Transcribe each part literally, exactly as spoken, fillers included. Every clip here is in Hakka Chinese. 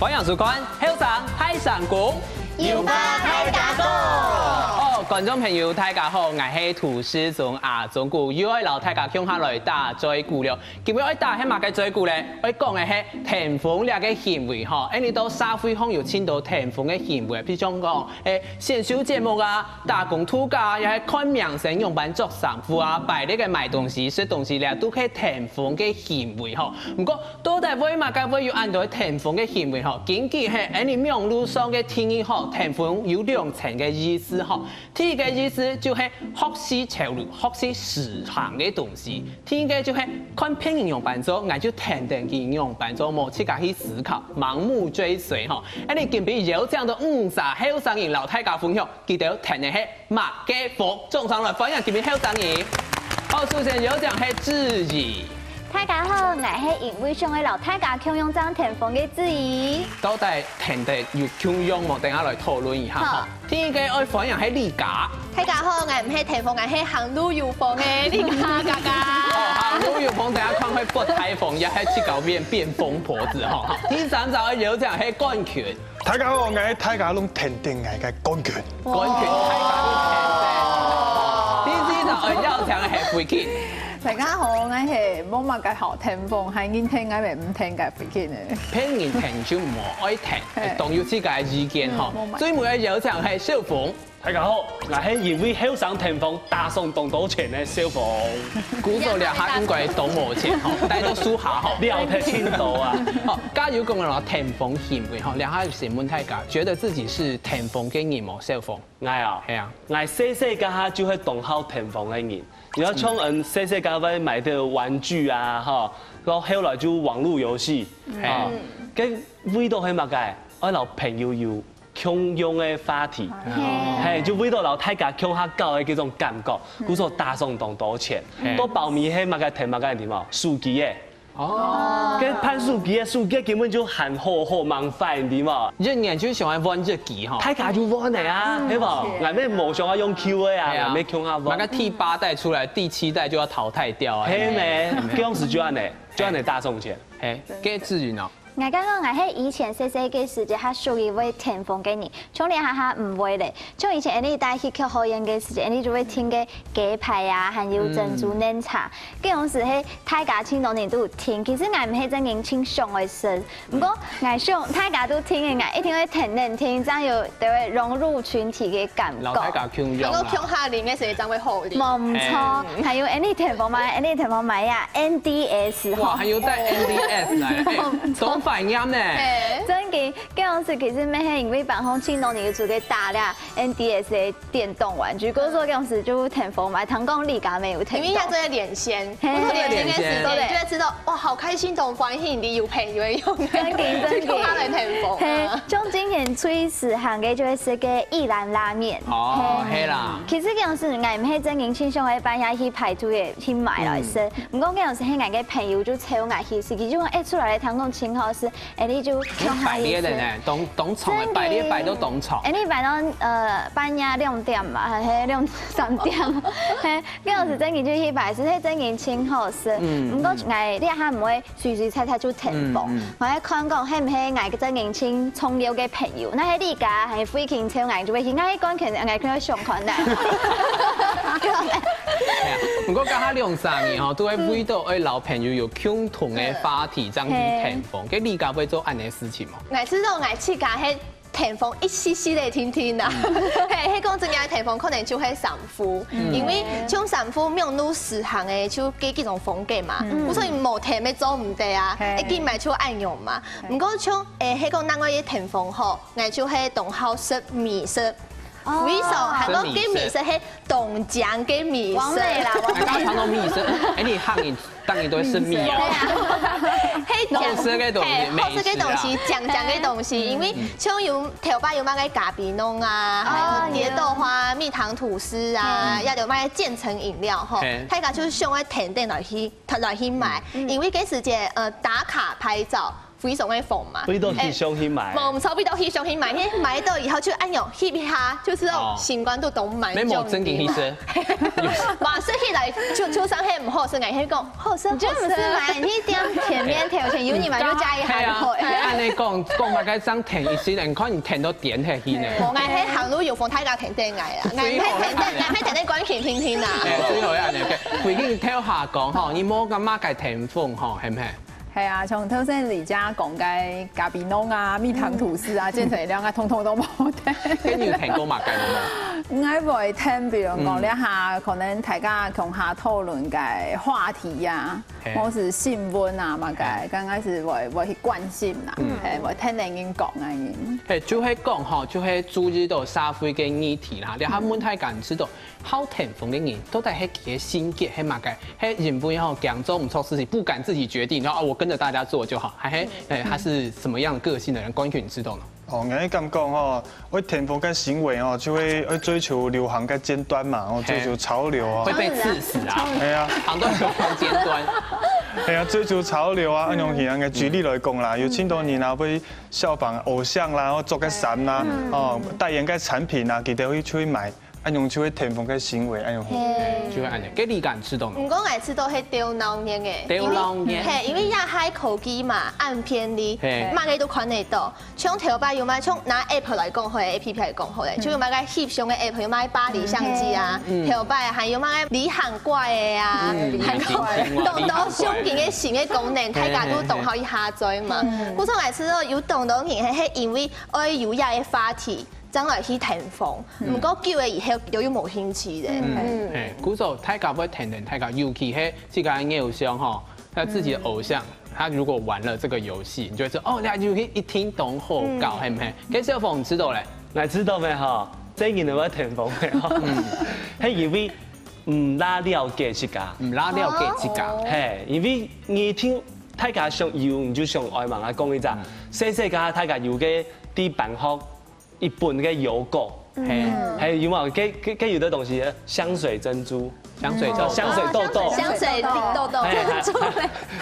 歡迎收看《後生大聲公》，有話大家講。哦，觀眾朋友，大家好，𠊎係涂世宗阿忠牯，又愛摎大家共下來打嘴鼓了。今日愛打係麼个嘴鼓呢？愛講个係𢯭風這个行為吼，恁呢到社會上有盡多𢯭風个行為，比如講，誒，選秀節目啊、打工度假啊，也係看明星仰般著衫褲啊、排列个買東西、食東西，這都係𢯭風个行為吼。毋過， 到底為麼个會有恁多𢯭風个行為吼？根據係恁呢網路上个定義吼，𢯭風有兩層个意思吼。第一个意思就係學習潮流、學習時行个東西。第二个就係看別人仰般做，𠊎就跈等佢仰般做，無自家去思考，盲目追隨吼。恁呢今晡邀請到五儕後生人摎大家分享，佢兜跈等係 麼个風？掌聲來歡迎今晡後生人。好，首先有請係志怡。大家好，𠊎係因為想愛摎大家共樣正𢯭風个志怡。到底跈得有共樣無？等下來討論一下吼。好。第一个愛歡迎係麗嘉。大家好，𠊎毋係𢯭風，𠊎係行路有風个麗嘉嘉嘉。哦，行路有風，等下看會發颱風，也係去搞變，變瘋婆子吼。好，第三隻愛有請係冠群。 大家好，𠊎係大家攏跈等𠊎个冠群。冠群，大家攏跈等。第四隻愛邀請个係慧君。大家好，𠊎係無麼个好𢯭風，還人跈𠊎乜毋跈个慧君呢。別人跈就無愛跈，嘿。當有自家个意見吼。嗯，無嘛。最尾愛邀請个係小鳳。 大家好，𠊎係因為後生𢯭風打爽當多錢个小鳳。鼓手這下應該當無錢吼，戴到樹下吼。了忒盡多啊！好，加油講了𢯭風行為吼，這下先問大家，覺得自己是𢯭風个人無？小鳳。𠊎啊，係啊。𠊎細細該下就係當好𢯭風个人。你看像𠊎細細該會買个玩具啊，吼，到後來就網路遊戲，嘿。啊，該為到係麼个？愛摎朋友有 共樣个話題，嘿。嘿，就為到摎大家共下搞个這種感覺，故所打爽當多錢。嘿。到包尾係麼个跈麼个，你知無？手機仔。哦。該辦手機仔，手機根本就還好好，吂壞，你知無？一年就想愛換一支吼。大家就換个啊，嗯，係無？係。𠊎乜無想愛用舊个啊，係啊。𠊎乜共下換。那個第八代出來，第七代就要淘汰掉啊。係咩？係咩？該樣子就恁呢，就恁呢打爽錢。嘿，該志雲哦。 𠊎感覺𠊎係以前細細个時節，較屬於會𢯭風个人，像這下較毋會咧。像以前𠊎俚戴戲曲學院个時節，𠊎俚就會聽該雞排啊，還有珍珠奶茶，該樣時係大家盡多人都有聽。其實𠊎毋係正經盡想愛食，毋過𠊎想大家都聽个，𠊎一定會跈等聽，正有就會融入群體个感覺。摎大家共樣啦。還有共下啉个時節正會好啉。無毋著，嘿。還有𠊎俚𢯭風嘛，𠊎俚𢯭風買呀，N D S吼。哇，還有帶N D S來，欸，當懷念呢。嘿。正經，該樣時其實乜係因為班上盡多人有出去打這N D S个電動玩具，故所該樣時就𢯭風嘛，聽講你敢乜有𢯭風。因為佢做得連線，嘿。不過連線个時間，對。就會知道，哇，好開心，當歡喜，你有朋友个樣。正經，正經。就共下來𢯭風。嘿，嗯。像今年最時行个就係食个一蘭拉麵。哦，嘿。係啦。其實該樣時𠊎毋係正經盡想愛半夜去排隊个去買來食，嗯。毋過該樣時係𠊎个朋友就邀𠊎去食，佢就講，欸，出來个聽講盡好食， 𠊎俚就共下去食。排列个呢，當，當長个，排列排到當長。𠊎俚排到，呃，半夜兩點吧，還係兩三點。嘿，該樣時正經就去排，係正經盡好食。嗯，毋過𠊎這下毋會隨隨在在就𢯭風，嗯，嗯。𠊎會看講係毋係𠊎个正經盡重要个朋友，若係你家還係附近邀𠊎就會去，𠊎係冠群，𠊎就會想看啦。毋過剛剛兩儕人吼，都會為到愛摎朋友有共同个話題，正去𢯭風。該你家會做恁呢事情無？ 𠊎知道𠊎自家係𢯭風一息息个定定啊。嗯。嘿，係講真个𢯭風可能就係衫褲，嗯。因為像衫褲網路時行个就該幾種風格嘛，嗯。所以無𢯭乜做毋得啊，嘿。一定買就愛用嘛。嘿。毋過像，欸，係講另外个𢯭風吼，𠊎就係當好食美食。哦。非常，還講該美食係當靚个美食。完美啦，完美。哎，剛剛談到美食，哎，你客人 當然都會食米啊。係啊。好食个東西，嘿，好食个東西，美食啊。靚靚个東西，嗯。因為像有頭擺有賣个咖啡濃啊，哦，還有蝶豆花、有。蜜糖吐司啊，嗯。也有賣漸層飲料吼，嘿。大家就想愛𢯭等來去，來去買，嗯。因為該時節，呃，打卡拍照，非常个風嘛。為到翕相去買。無錯，為到翕相去買，去買到以後就恁樣翕一下，就知道哦。心肝肚當滿足。沒無正經意思。哇，所以來就就算係毋好食，𠊎係講好食，你就毋使買，你點前面頭前有你買就加一下就好。係啊，恁樣講講嘛，該張填一些，你看你填到點下去呢。無，𠊎係行路有風，大家填等𠊎啦，𠊎係填等，𠊎係填等關係聽聽啦。哎，最後恁樣，OK，回應頭下講吼，你無感覺該天風吼，係毋係？ 係啊，像頭先李佳講个咖啡濃啊、蜜糖吐司啊、千層涼啊，通通都無得。該你有聽過麼个無？𠊎會聽，比如講，嗯。這下可能大家共下討論个話題啊，嘿。或是新聞啊，麼个，嘿。剛開始會，會去關心啦，嗯。嘿，會聽人講啊人。嘿，就係講吼，就係注意到社會个議題啦，這下問題感知到 好聽風个人，到底係佢个性格係麼个？係因為吼驚做毋著事情，不敢自己決定，然後啊，我跟著大家做就好，還係，哎，他是什麼樣個性的人？關於你知道呢？哦，𠊎感覺吼，會聽風个行為吼，就會，會追求流行个尖端嘛，哦，嘿。追求潮流啊。會被刺死啊！哎呀，行到流行尖端。哎呀，追求潮流啊，恁樣形个。舉例來講啦，有盡多人啊，會效仿偶像啦，哦，著个衫啦，哦，代言个產品啊，佢兜會去買。 恁樣就會聽風个行為，恁樣。嘿。就會恁樣，該你敢知道呢？毋過𠊎知道係頭腦熱个，頭腦熱。因為，嘿，因為這下科技嘛，恁便利，嘿。麼个都看得到。像頭擺有麼个，像拿app來講好了，A P P來講好了，嗯。就有麼个翕相个app，有麼个巴黎相機啊，嗯。頭擺還有麼个旅行怪个啊，嗯。還有當多相機个新个功能，大家都當好去下載嘛。嗯。故所𠊎知道有當多人係，係因為愛有這个話題， 正來去聽風，嗯。毋過久了以後，佢兜又無興趣了。嗯，嗯。哎，故所大家會聽聽大家，尤其係自家个偶像吼，他自己的偶像，他如果玩了這個遊戲，你就會說，哦，那遊戲一定當好搞，嗯。係毋係？該小鳳你知道咧？𠊎知道咩吼，這人會聽風咩吼，嗯。係因為毋罅了解自家。毋罅了解自家。哦。嘿，因為你聽大家想有，你就想愛嘛，𠊎講一隻，嗯。細細个大家有个在班學 一本个腰果，嘿。嗯。還有嘛，該，該，該有个東西，香水珍珠，香水豆豆。哦，香水豆豆。香水豆豆。嘿，還，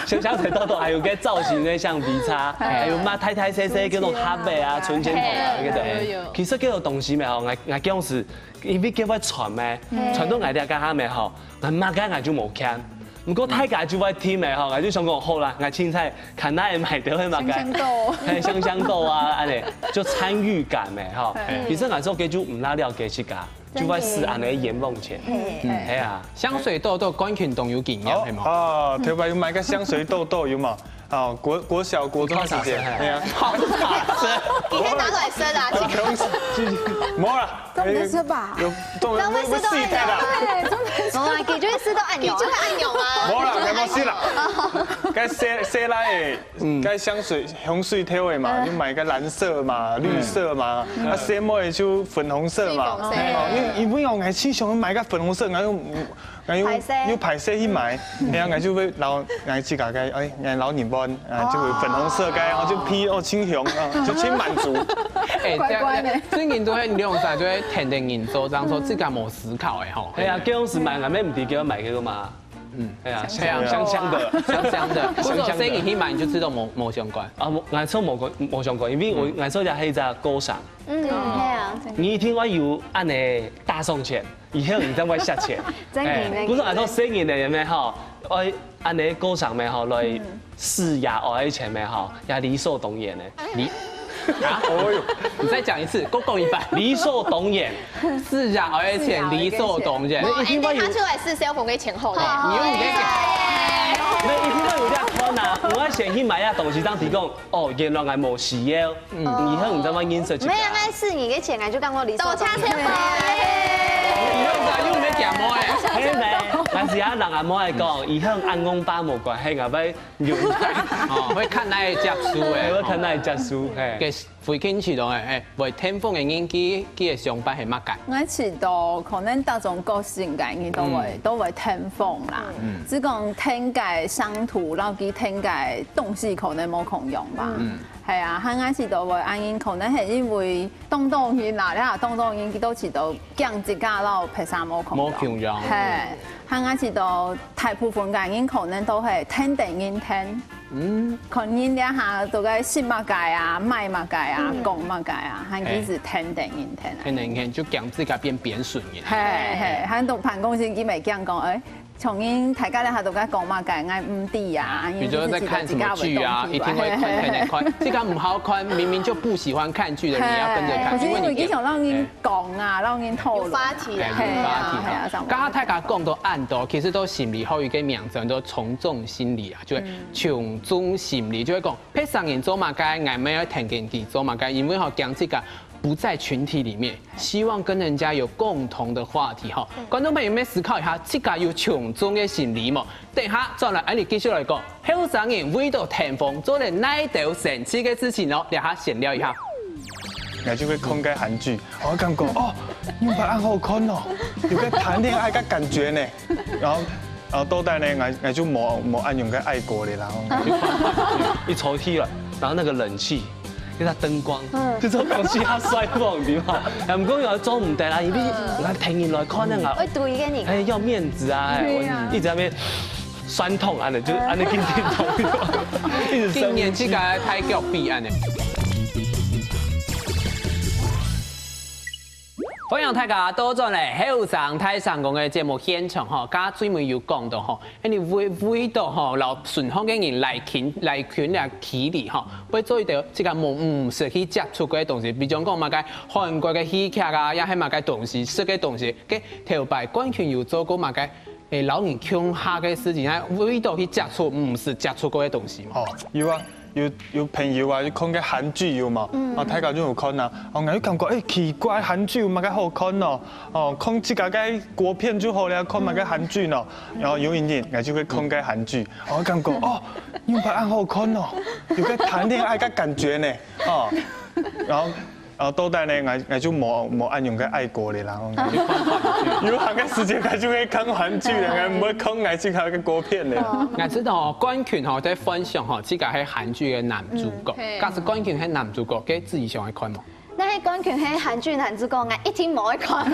香，香水豆豆，還有个造型个橡皮擦，嘿。還有嘛，大大細細，該種盒仔啊，存錢筒啊，嘿，該種。有，有，有。其實該種東西咩吼，𠊎，𠊎講係，因為該會傳咩，嘿。傳到𠊎這家下咩吼， 𠊎麼个𠊎就無看。毋過大家就會聽咩吼，𠊎就想講好啦，𠊎凊彩看哪會買到係麼个，香香豆。嘿，香香豆啊，恁樣，就參與感咩吼。嗯。其實𠊎做个就毋罅了解自家，就會使恁樣冤枉錢。嘿。嗯，係啊。香水豆豆關群眾有經驗，係無？哦，頭擺有買个香水豆豆有無？哦，國，國小、國中時節，你看啥色？係啊。你可以拿出來說啦，這個。無啦。 總毋得食吧？有，總毋得食到恁樣。對，總毋得食。無啊，佢就會食到恁樣啊。佢就會恁樣啊。無啦，該無食啦。該細，細倈仔，嗯。該香水，香水頭仔嘛，嗯。就買个藍色嘛，綠色嘛，嗯。啊，細妹仔就粉紅色嘛。水紅色。哦，因為，因為𠊎盡想買个粉紅色，然後又，然後又，歹勢。又歹勢去買，然後𠊎就會摎𠊎自家个，哎，𠊎摎你問，啊，就會粉紅色个，然後就披，哦，盡香，啊，就盡滿足。 哎，乖乖呢。這樣，這樣，最近都會，你兩儕就會天天緊做，這樣說，嗯。自家無思考的吼。哎呀，叫是買，俺們毋知叫買个嘛。嗯。哎呀，香香的。香香的。香香的。不是，所以你去買，你就知道無，無相關。啊，無，俺說無關，無相關，因為我，嗯。俺說的還有一隻高尚。嗯，哦。對啊。你一定要有恁呢大送錢，以後你才會下錢。真的，哎，那個。不是，俺說生意的人呢，哈，哎， 恁呢高尚咩吼，來嗯。試爺哀个錢咩吼，也理所當然个。理，啊？哦喲，你再講一次，再講一遍。理所當然。試爺哀个錢，理所當然。哦，一定要有。哎，等下出來試小鳳个錢好了。好。你又在講。哎。那一定要有這樣看啊！我要先去買一樣東西，這樣提供。哦，原來俺無需要。 嗯。以後你再慢慢認識自家。沒有，那四年以前啊，就跟我理所當然。多謝先輩。以後再用你講無哎。嘿，沒，但是啊，人阿妹來講，以後俺公爸無關係，俺會用。哦，會看哪一隻書哎。會看哪一隻書，嘿。給回應起來哎，哎，會聽風个人，佢，佢个想法係麼个？我知道，可能大眾個性个人都會，嗯。都會聽風啦。嗯。只講聽个長度，然後佢聽个東西可能無共樣吧。嗯。 係啊，還係都會恁樣，可能係因為當多人啦，你看當多人佢都知道驚自家摎別儕無共樣。無共樣。係，還𠊎知道大部分个人可能都係聽等人聽，嗯，看人這下都在食麼个啊、買麼个啊、講麼个啊，還其實聽等人聽啊。聽等人聽，就驚自家變貶損人。係係，還到辦公室佢乜驚講，哎，像人大家這下都在講麼个，𠊎毋知啊，比如說在看什麼劇啊，一定會看看看看，這個毋好看，明明就不喜歡看劇的人也要跟著看，因為你想讓人講啊，讓人討論，有話題啊，係啊，有話題啊。剛剛大家講到恁多，其實都心理學有一個名詞，叫從眾心理啊，就係從眾心理，就係講，別儕人做麼个，𠊎乜愛跈等佢做麼个，因為吼，驚自家不在群體裡面，希望跟人家有共同的話題哈。觀眾朋友們思考一下，自家有從眾个心理無？等下轉來，𠊎俚繼續來講，後生人為著聽風做得哪兜神奇个事情哦，這下閒聊一下。𠊎就會看該韓劇，𠊎感覺哦，原來恁好看哦，有個談戀愛个感覺呢。然後，然後到底呢，𠊎𠊎就無無恁樣个愛過咧啦。一抽屜了，然後那個冷氣，那個燈光，嗯，就這東西他摔破，你知道嗎？哎，毋過有做毋得啦，因為你看聽人來看那個，會堵一個人。哎，要面子啊，哎，對啊。我一直在那邊酸痛啊，就啊，那跟聽痛，一直酸。今年這個太狗逼啊呢。歡迎大家倒轉來後生大聲公个節目現場吼，剛剛最尾有講到吼，哎，你為為著吼，摎順風个人拉近拉近了距離吼，會做一兜自家無毋識去接觸个東西，比如講麼个韓國个戲劇啊，也係麼个東西，食个東西，該頭擺冠群有做過麼个 誒，摎人共下个事情，還為著去接觸毋識接觸過个東西嘛。哦，有啊，有有朋友啊，去看个韓劇有無？啊，大家就有看啊。哦，𠊎就感覺，誒，奇怪，韓劇有麼个好看哦？哦，看自家个國片就好了，看麼个韓劇呢？然後有一日，𠊎就去看个韓劇，哦，感覺，哦，原來恁好看哦，有個談戀愛个感覺呢，哦，然後 哦，到底呢，𠊎𠊎就無無恁樣个愛過咧啦。有閒个時間，𠊎就會看韓劇咧，𠊎毋會看𠊎自家个國片咧。𠊎知道哦，冠群吼在分享吼，自家係韓劇个男主角。嗯，係。假使冠群係男主角，該自己想愛看無？若係冠群係韓劇男主角，𠊎一定無愛看。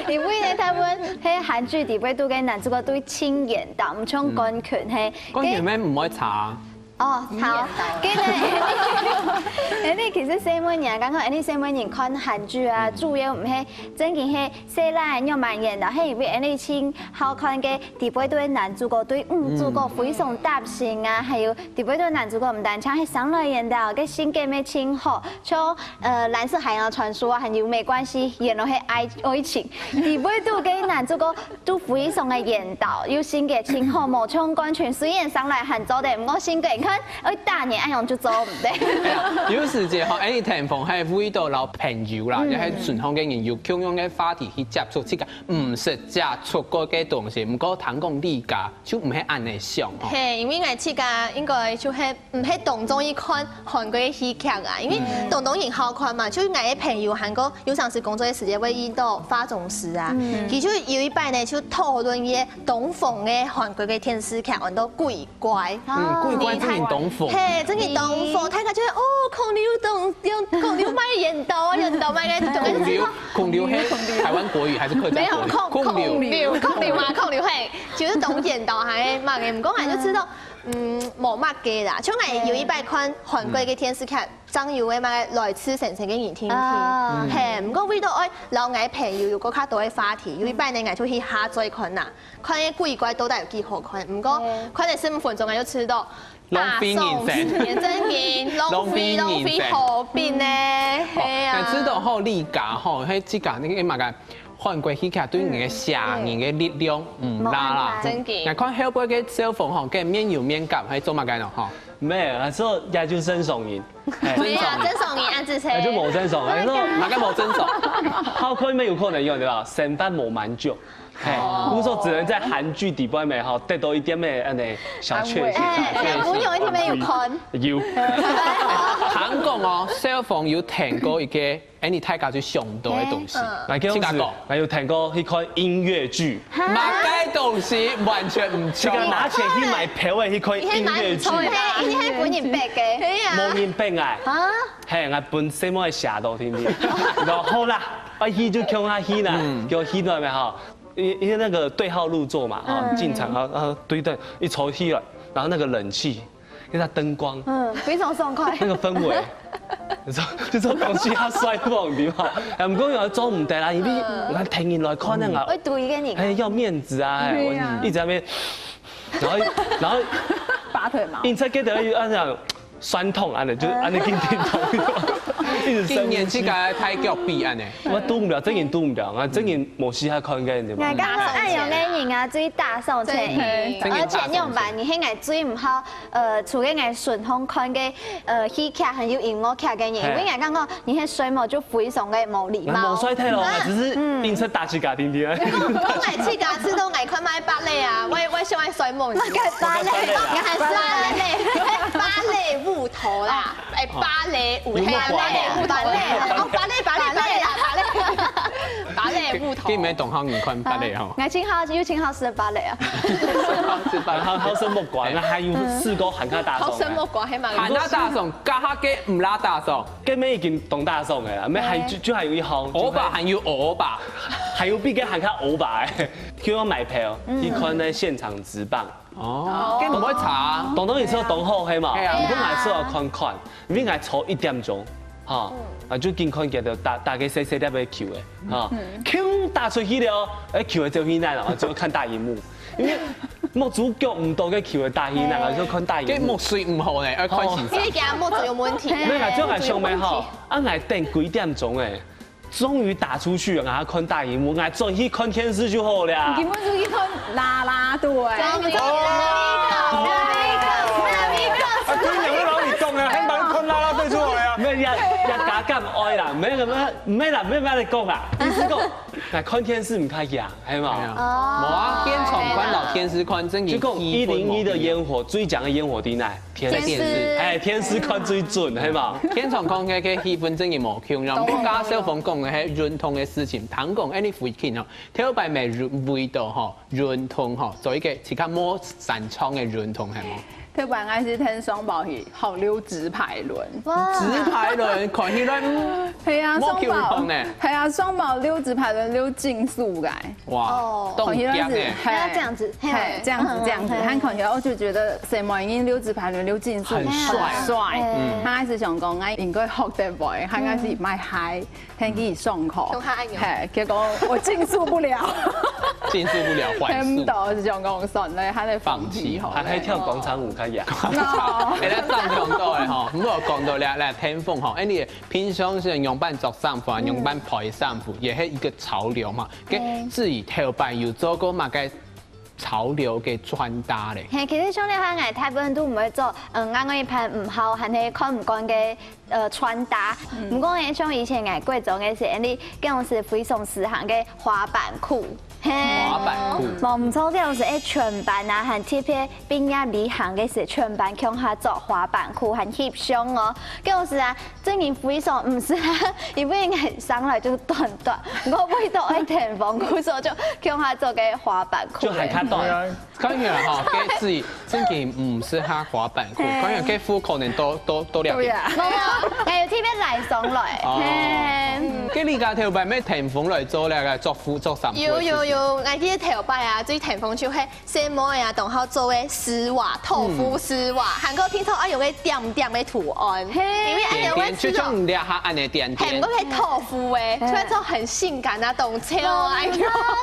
因為呢，大部分係韓劇裡背肚个男主角都會盡緣投，毋像冠群係。冠群乜毋會差啊。 哦，好，今日，因為其實細妹人，感覺𠊎細妹人看韓劇啊，主要毋係正經係細賴肉麻緣投，係因為𠊎盡好看个裡背肚个男主角對女主角非常貼心啊，還有裡背肚个男主角毋單淨係生來緣投，个性格乜盡好，像呃藍色海洋傳說啊，還有沒關係，演了係愛愛情，裡背肚个男主角 都非常个緣投，有性格盡好，無像冠群雖然生來還做得，毋過性格你看，愛打人恁樣就做毋得。有時節吼，𠊎聽風係為著摎朋友啦，也係順風个人有共樣个話題去接觸，自家毋識接觸過个東西。毋過聽講你家就毋係恁樣想吼。係，因為𠊎自家應該就係 毋係當中意看韓國个戲劇啊，因為當當然好看嘛，就𠊎个朋友還過有當時工作个時間會遇到化妝師啊，佢就有一擺呢就討論一個當紅个韓國个電視劇，安到鬼怪。嗯，鬼怪正經當紅。係，正經當紅，大家就會哦，孔劉當用孔劉賣緣投啊，緣投賣个，孔劉，孔劉係台灣國語還是客家國語？沒有孔孔劉孔劉孔劉嘛，孔劉係，就是當緣投還係麼个，毋過𠊎就知道。 嗯，無麼个啦，像𠊎有一擺看韓國个電視劇，正有个麼个來自星星个人天氣，係，毋過為著愛摎𠊎朋友有過較多个話題，有一擺呢，𠊎就去下載看吶，看該鬼怪到底有幾好看。毋過看了十五分鐘，𠊎就知道，浪費人生，真个浪費浪費好評呢，係啊。但知道吼，你家吼，係自家該个麼个 韓國戲劇對你个寫人个力量毋罅啦。正經。𠊎看後背个小鳳吼，該面有面感，係做麼个呢吼？沒有，啊，所以也就正常人。係，沒有，正常人恁仔細。也就無正常，啊，你說，麼个無正常？好看沒有可能用，對吧？生活無滿足。係，故所只能在韓劇裡背面吼，得到一點个恁樣小確幸。哎，小朋友一定沒有看。有。聽講哦，小鳳有聽過一個 哎，你大家最想到个東西，來，自家講。𠊎有聽過去看音樂劇，麼个東西完全毋像。自家拿錢去買票仔去看音樂劇。係，一定係分人逼个。係啊。無人逼𠊎。啊？係，𠊎分細妹寫到天天。然後好啦，愛去就共下去啦，叫去到咩吼？因為因為那個對號入座嘛，哈，進場，然後然後對對一抽起來，然後那個冷氣，那個燈光，嗯，非常爽快。那個氛圍，你知道，就這種東西他摔不懂，你知道嗎？哎，我們公園做毋得啦，因為你看聽人來看那個，會堵一個人。哎，要面子啊，哎，對啊我一直在那邊，然後然後拔腿毛。硬是給得按這樣酸痛，按呢就按呢緊緊痛，一直生今年去个太腳比安呢，我堵毋了，真人堵毋了，啊，真人無時下看个，你知道嗎？我剛剛愛用个人啊，最大受歡迎。真的而且你用吧，你現在最毋好，呃，除了愛順風看个，呃，戲劇還有音樂劇个人，因為我剛剛你係睡目就非常个無禮貌。我無睡忒咯，我只是硬是打起嘎聽聽。我每次假期都愛看買芭蕾啊，我我喜歡睡目。那個芭蕾，我看芭蕾啊你還是芭蕾。芭蕾舞頭啦，哎，芭蕾舞，有没有嘿啊，芭蕾舞頭，芭蕾哦，芭蕾芭蕾芭蕾啦，芭蕾芭蕾舞頭。今年同學你看芭蕾吼，我青好有青好是芭蕾啊。還好好生目光，那還有四個還較大眾。好生目光，還蠻還較大眾，加下个毋拉大眾，根本已經當大眾个啦，沒還就就還有一項，歐巴還有歐巴，還有比个還較歐巴个，叫我買票，去看那現場直棒。哦，跟毋會差，當當然是要當好係嘛，係啊你本來是要看看，因為𠊎坐一點鐘，哈，啊就緊看見到打打个細細粒个球个，哈，球打出去了，哎球个就去那了，就看大螢幕，因為目珠gör毋到个球个打去那，就看大螢幕跟目。水毋好呢，愛看先生。因為佢目珠有問題。沒有啦，就𠊎想咩吼，啊𠊎等幾點鐘哎，終於打出去了，然後看大螢幕，𠊎轉去看電視就好了。根本就一看啦啦隊。哦，啊，對，有人跟你講啊，還蠻看啦啦隊出來啊。沒有，也也加減愛啦，沒有什麼，沒啦，沒有咩講啦，意思講，來看電視毋開樣，係嘛？無啊，現場看老電視看真就講一零一的煙火，最強的煙火在哪？電電視哎，電視看最準，係嘛？現場看个个氣氛真个無共樣。毋過剛剛小鳳講个係運動个事情，聽講any附近吼，頭擺乜運動吼，運動吼，做一個自家無擅長个運動係無？頭擺𠊎係跈雙胞去學溜直排輪。哇，直排輪看起來，嗯係啊，無共樣雙胞呢。係啊，雙胞溜直排輪溜競速个。哇，當強呢。要這樣子，嘿，這樣子這樣子，他看起來我就覺得細妹人溜直排輪溜競速很帥很帥。嗯他開始想講，哎，應該學得會，他開始賣嗨，天氣上課，像他恁樣嘿，結果我競速不了，競速不了，聽毋緩速。到，就想講算了，他在放屁吼。還還跳廣場舞，看樣。哎，咱上講到的吼，毋過講到了來天風吼，哎，你平常時仰般著衫褲啊，仰般配衫褲，也係一個潮流嘛。該至於頭擺有做過麼个潮流个穿搭咧？嘿，其實像你看，𠊎大部分都毋會做，嗯，𠊎一般毋好，還係看毋慣个，呃，穿搭。毋過呢，像以前𠊎國中个時，你該種係非常時行个滑板褲。嘿。滑板褲。無毋著，該種係全班啊，還特別畢業旅行个時，全班共下著滑板褲，還翕相哦。該種係啊，真个非常毋適合，因為𠊎生來就短短，毋過為著愛跈風，故所就共下著个滑板褲。就還較短。當然吼，該是真个毋適合滑板褲，當然該褲可能都都都了解。無啊，還有特別拉上來。哦嘿。該你家頭擺乜跈風來做那個著褲著衫褲？有有。有，𠊎記得頭擺啊，最跈風就係細妹啊，當好做个絲襪、豆腐絲襪，還過聽說愛有个點點个圖案，嘿因為愛有个點點，就像你這下恁樣點點很會。豆腐哎，穿出很性感啊，懂潮啊，哎呦。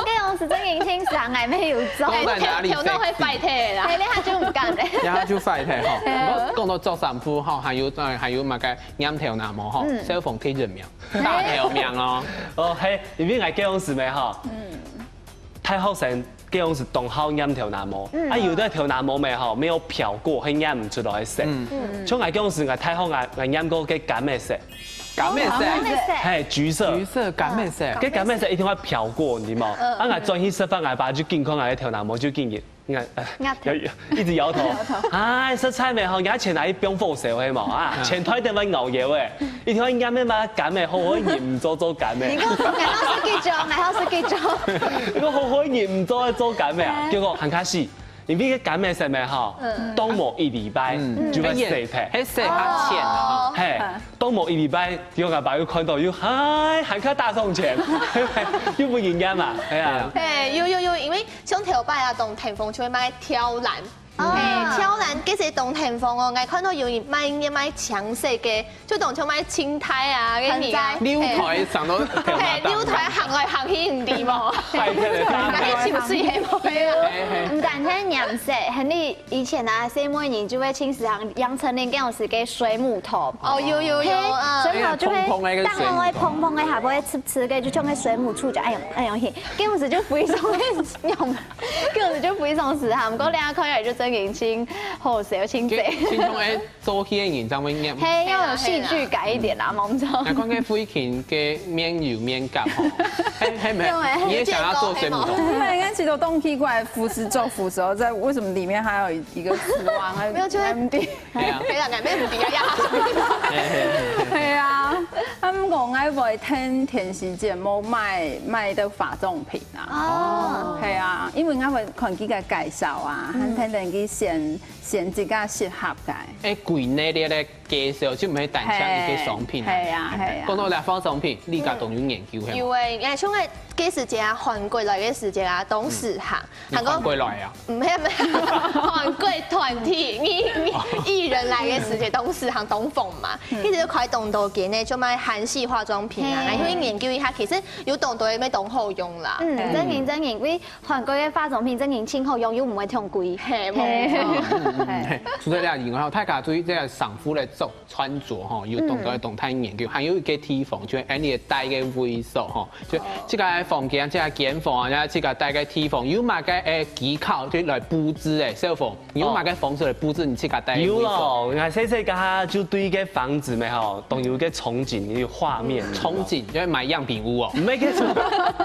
該種係真个，平常𠊎乜有做。講在哪裡頭腦會壞忒啦。哎，你下就毋敢咧。然後就壞忒吼。講到著衫褲吼，還有呃還有麼个染頭那毛吼，小鳳第一名，大頭名哦。哦，嘿，因為𠊎該種時咩吼，大學生該種時當好染頭那毛，啊，有的頭那毛咩吼，沒有漂過，還染毋出來个色。像𠊎該種時，𠊎大學𠊎𠊎染過个柑个色，柑个色，嘿，橘色。橘色柑个色。該柑个色一定愛漂過，你知無？啊，𠊎轉去食飯，𠊎爸就緊看𠊎个頭那毛，就緊緊，你看，壓頭搖一直搖頭。哎，實在咩吼，𠊎錢拿去放火燒係無啊？錢袋等會熬油誒，一定愛染个嘛柑个，好好人毋做做柑个。你講，𠊎好識記住，𠊎好識記住。你講好好人毋做做柑个啊，結果還較死。因為該柑仔色个吼，嗯。當無一禮拜嗯。就會洗忒。該色較淺啊。哦。嘿，當無一禮拜，有阿爸又看到又，嗨，還較大送錢，又毋應該嘛，哎呀。嘿，有有有，因為像頭擺啊，當天風就會賣挑蘭。哦。嘿，挑蘭，其實當天風哦，𠊎看到有人賣，賣青色个，就當像賣青苔啊，該你啊。很在。溜台上到嘿，溜台行來行去，毋知無？白天的大家去潛水係無？嘿，嘿。毋單淨顏色，很你以前啊，細妹人就會穿時行楊丞琳該時个水母頭。哦，有有有，嘿，啊。水母頭就會，哎呀，蓬蓬个水母頭。當然會蓬蓬个，還會刺刺个，就像个水母觸角，哎呦哎呦嘿，該時就非常个用，該時就非常時行，毋過你看起來就真正真好笑，真濟。就，就像个 做戲个人正會念。嘿，要有戲劇感一點啦，嗯。冇錯。那看看慧琴个面有面感吼，嘿，嘿，沒有，有欸，你也想要做水母頭？你們應該覺得東西怪，服侍做服侍，在為什麼裡面還有一個死亡？沒有，就會 M D。對啊。對啦，感覺毋知啊，呀。嘿嘿嘿。對啊，啊，毋過𠊎會聽電視節目賣，賣个化妝品啊。哦。係啊，因為𠊎會看佢个介紹啊，嗯。還聽等佢選 選一個適合个。欸，貴呢，你个介紹就毋係單淨一個商品啊。係啊，係啊。講到這化妝品，你家當有研究係無？有欸，欸，像个該時節啊，韓國來个時節啊，當時行。嗯。你韓國來啊？毋係毋係，韓國團體，藝，藝，藝人來个時節，當時行當紅嘛，嗯。一直就開當多間呢，就賣韓系化妝品啊。係。然後去研究一下，其實有當多乜當好用啦。嗯，真个真个，因為 韓國个化妝品真个真好用，又毋會忒貴。係，無錯。係。嗯，嗯，嗯，係。除了這以外，大家對這个衫褲个著，穿著吼，有當多个動態研究，還有一個地方，就係你个戴个位所吼，就這個房間、這個間房啊，這個戴个地方，有麼个欸技巧，就來佈置欸，小鳳。 你用麼个方式來佈置你自家戴个位所？有咯，𠊎細細个下就對該房子咩吼，當有个憧憬，有畫面。嗯。憧憬，就係買樣品屋哦。毋係該種，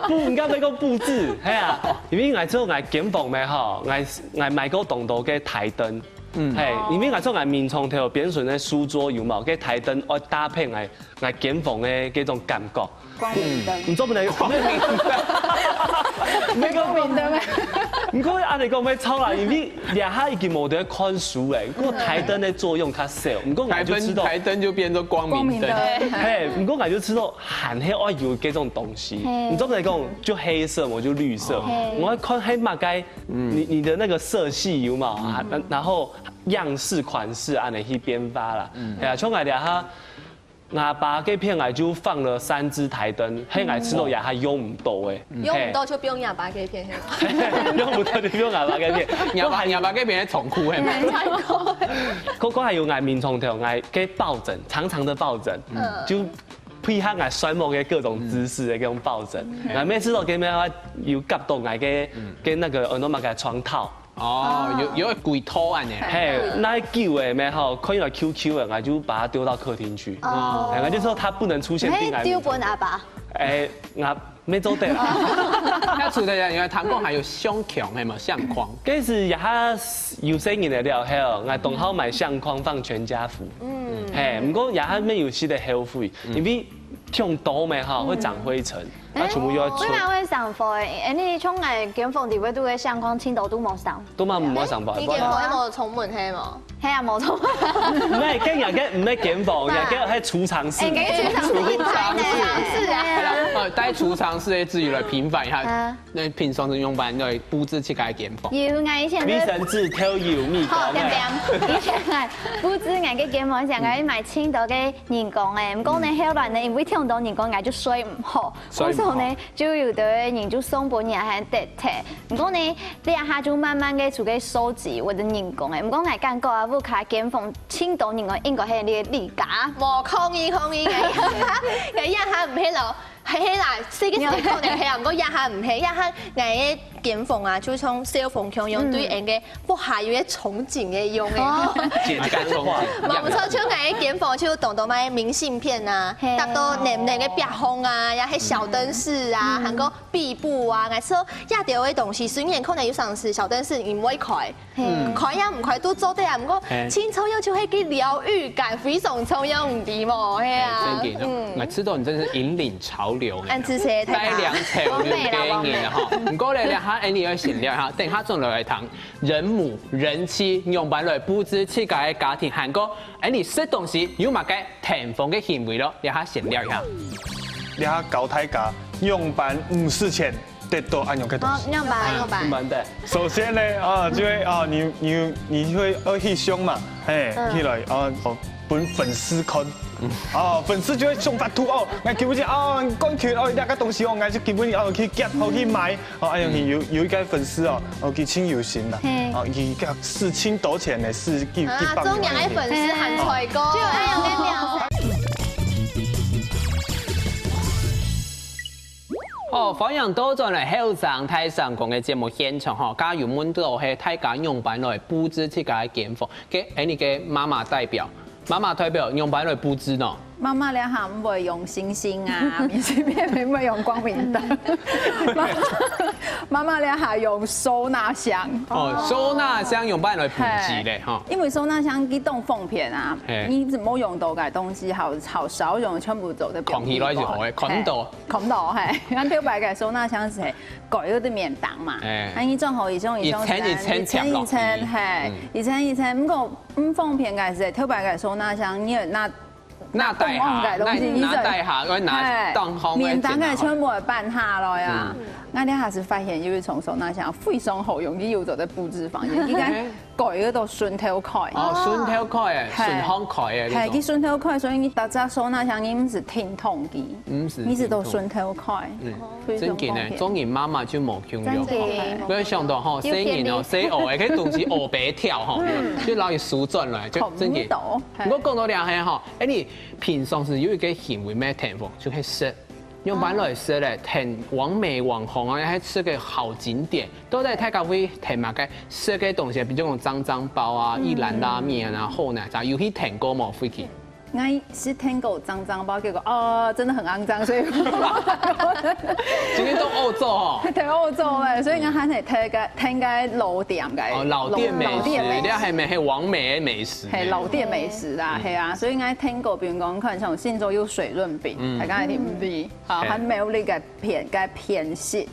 毋應該講佈置，係啊，因為𠊎做𠊎間房咩吼，𠊎，𠊎買過當多个檯燈，嗯。係，因為𠊎做𠊎眠床頭邊脣个書桌有無，該檯燈愛搭配𠊎，𠊎間房个該種感覺。 光明燈。毋做毋得，光明燈。毋係光明燈咩？毋過恁樣講毋係錯啦，因為這下已經無得看書欸，毋過檯燈个作用較少，毋過𠊎就知道。檯燈，檯燈就變做光明燈。光明燈。係，毋過𠊎就知道還係愛有這種東西。係。毋做毋得講就黑色，我就綠色。哦。係。𠊎愛看係麼个，嗯。你，你的那個色系有無啊？嗯。然，然後樣式、款式恁樣去變化啦。嗯。係啊，像𠊎這下 𠊎爸該片𠊎就放了三支檯燈，係𠊎知道這下用毋到欸。嗯。用毋到就放若爸該片，係無？用毋到就放𠊎爸該片。若爸，若爸該片个倉庫，係無？倉庫。該，該還有𠊎眠床頭，𠊎个抱枕，長長的抱枕，嗯。就配合𠊎睡目个各種姿勢个該種抱枕。嗯。𠊎每次都跟𠊎有夾到𠊎个，嗯。跟那個耳朵嘛个床套。 哦，有，有个櫃套恁樣。係，該久欸，咩吼，看起來Q Q个，𠊎就把它丟到客廳去。哦。哎，𠊎就說它不能出現在𠊎面前。你丟分阿爸？哎，𠊎無做得。那除了這樣以外，聽講還有相框，係無？相框。該時這下有細人仔了後，𠊎當好買相框放全家福。嗯。係，毋過這下乜有時仔後悔，因為 忒多咩吼，會長灰塵，啊，全部又愛出。為麼个會生灰？哎，你像𠊎間房裡背肚个相框，盡多都無生。都嘛無生灰。你間房係無窗門係無？係啊，無窗門。毋係，該若个毋係間房，若个係儲藏室。哎，該儲藏室。儲藏室啊。係啊。呃，在儲藏室个之餘來平反一下。啊。 該平常時仰般來佈置自家个間房？有，𠊎以前就衛生紙、頭油、米糕。好，恬恬。以前𠊎佈置𠊎个間房時，𠊎會買盡多个人工个，毋過呢，後來呢，因為忒多人工，𠊎就睡毋好。睡毋好。故所呢，就有个人就送分𠊎還得忒。毋過呢，這下就慢慢个就个收集𠊎个人工个。毋過𠊎感覺啊，屋下間房盡多人工，應該係你个例假。無抗議，抗議，𠊎，𠊎這下毋係咯。 係，係啦，細个時節可能係啊，毋過這下毋係，這下𠊎个間房啊，就像小鳳共樣，嗯。對𠊎个屋下有个憧憬个樣个。哦。簡單化。無錯，像𠊎个間房就當多麼明信片啊，係。貼到淰淰个壁項啊，也係小燈飾啊，嗯。還過壁布啊，𠊎說這兜个東西，雖然可能有常時小燈飾你毋會開， 嗯。開也毋開都做得啊，毋過，嘿。盡重要就係該療癒感非常重要，毋知無？係啊。嘿，真的，嗯。𠊎知道你真是引領潮流呢。恁仔細，大家。帶領潮流个人吼。毋過咧，這下恁樣愛閒聊哈，等下轉來會談人母、人妻仰般來佈置自家个家庭，還過恁樣食東西有麼个添飯个行為咯，這下閒聊一下。這下教大家仰般毋使錢得到恁樣个東西。好，仰般，仰般。蠻的。首先呢，啊，就會啊，你你你會愛去想嘛，嘿，嗯。起來啊，哦，分粉絲看。哦，粉絲就會想法度哦，𠊎今晡日哦，冠軍哦，這个東西哦，𠊎就今晡日哦去夾，好去買。哦，哎呀，你有有一个粉絲哦，哦，佢盡有心啦，嘿。哦，佢个使盡多錢呢，使幾幾啊，百萬个。做人个粉絲還帥哥，就愛有个面子。 哦，歡迎倒轉來後生大聲公个節目現場吼，剛有問到係大家仰般來佈置自家个間房，該恁樣个媽媽代表，媽媽代表仰般來佈置呢？媽媽這下毋會用星星啊，明信片毋會用光明燈，媽媽媽媽這下用收納箱。哦，收納箱仰般來佈置咧，嘿，吼。因為收納箱佢當方便啊，嘿。你一直無用到个東西，好好少用，全部做得放。囥起來就好个，囥到。 看到嘿，𠊎頭擺个收納箱係係蓋个个面頂嘛，哎。啊，你正好一箱一箱一層一層貼落去。一層一層，嘿，嗯。一層一層，毋過毋方便个係，頭擺个收納箱，你拿拿袋下，拿袋下，愛拿當好个面頂个全部會搬下來啊。嗯。𠊎這下係發現有一種收納箱非常好用，佢又做得佈置房間，佢个 蓋个都順頭開。哦，順頭開个，嘿。順風開个該種。嘿，佢順頭開，所以你逐隻收納箱你毋使停動佢，毋使停動。你係都順頭開，嗯，非常方便。真个呢，做人媽媽就無共樣。真个。𠊎想到吼，有便利。細人哦，細學个，該東西學白跳吼，嗯。就摎佢收轉來，就真个。看毋到，嘿。毋過講到這下吼，哎，你平常時有一个行為無添飯，就係食。 仰般來食咧，添網美網紅啊，還食个好景點，到底大家會添麼个食个東西，比如講髒髒包啊、一蘭拉麵啊、好奶茶，有去添過無？回去？𠊎係添過髒髒包，結果哦，真的很骯髒，所以今天都歐洲哦。對，歐洲嘞，所以𠊎還係添个添个老店个，哦，老店美食，老店美食。你還沒係網美个美食呢。嘿，老店美食啦，嘿啊，所以𠊎添過，比如講，看像新竹有水潤餅，嗯。大家一定毋知。 啊，嘿。還苗栗个偏个偏食。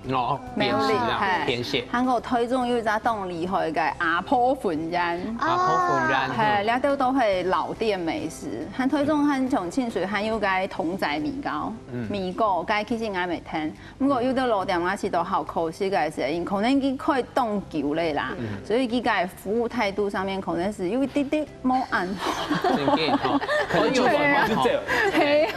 哦，苗栗，偏食啊，嘿。偏食。還有台中有一隻當厲害个阿婆粉圓。阿婆粉圓，嘿，嗯。這兜都係老店美食。還台中還像清水還有个筒仔米糕，嗯。米糕，該其實𠊎也無聽。毋過有兜老店𠊎試著好可惜个係，因可能佢開當久了啦，嗯。所以佢个服務態度上面可能係有一滴滴 無恁好。真个吼，很有文化吼。就這樣。嘿。